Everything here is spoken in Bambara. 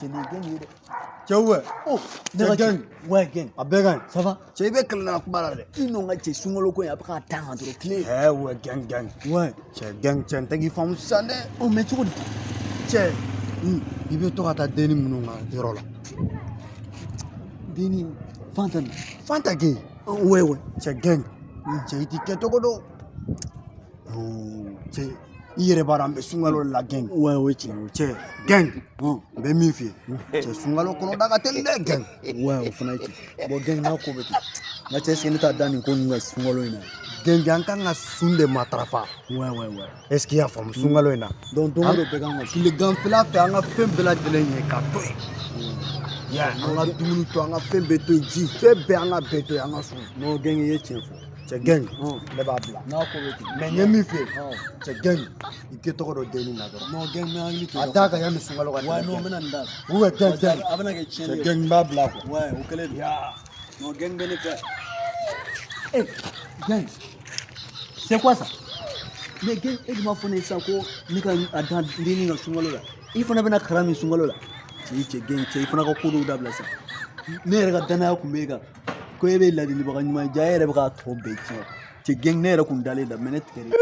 Cɛ nin ye gang ye dɛ. Cɛ ouais. Oh, ne ka Cɛ gang. Ouais, gang. A bɛɛ ka ɲi. Ça va? Cɛ i bɛ kɛlɛ la kuma la dɛ. I nɔ ka cɛ sunkalo ko in a bɛ k'a tan kan dɔrɔn tile. Ɛ ouais gang gang. Ouais. Cɛ gang cɛ n tɛ k'i faamu sisan dɛ. Oh, mais cogo di? Cɛ i bɛ to ka taa denni minnu ka yɔrɔ la. Denni Fanta nin. Fanta ke. Ouais ouais. Cɛ gang. Cɛ i t'i kɛcogo dɔn. Cɛ i yɛrɛ b'a dɔn an bɛ sunkalo la gang. Ouais ouais tiɲɛ. Cɛ gang. N bɛ min f'i ye. Cɛ sunkalo kɔnɔ da ka teli dɛ gang. Ouais o fana ye tiɲɛ. Bon gang n'a ko bɛ ten. Nka cɛ est ce que ne t'a da nin ko ninnu kan sunkalo in na? Gang an kan ka sun de matarafa. Ouais ouais ouais. Est ce que i y'a faamu sunkalo in na? Donc don o don bɛɛ kan ka sun. Tileganfɛla fɛ an ka fɛn bɛɛ lajɛlen ye k'a to yen. Ya an ka dumuni to an ka fɛn bɛɛ to yen ji fɛn bɛɛ an ka bɛɛ to yen an ka sun. Non gang i ye tiɲɛ fɔ. Cɛ gang ne b'a bila. N'a ko bɛ ten. Mais n ye min f'i ye cɛ gang i kɛ tɔgɔ dɔ denni na dɔrɔn. Non gang n bɛ hakili to A d'a kan yanni sunkalo ka Ouais tɛmɛ. non n bɛna nin da. Ouais gang gang. A bɛna kɛ tiɲɛni Cɛ ye. gang n b'a bila quoi. Ouais o kɛlen don. Non gang bɛ ne fɛ. Eh gang c'est quoi ça? Mais gang e dun b'a fɔ ne ye sisan ko ne ka a dan denni ka sunkalo la. I fana bɛna kara min sunkalo la. Cɛ i cɛ gang cɛ i fana ka ko dɔw dabila sa. Ne yɛrɛ ka danaya kun b'e kan. Ko e bɛ ladilibaga ɲuman ye ja e yɛrɛ bɛ k'a tɔ bɛɛ tiɲɛ. Cɛ gang ne yɛrɛ kun dalen da mais ne tigɛr'i.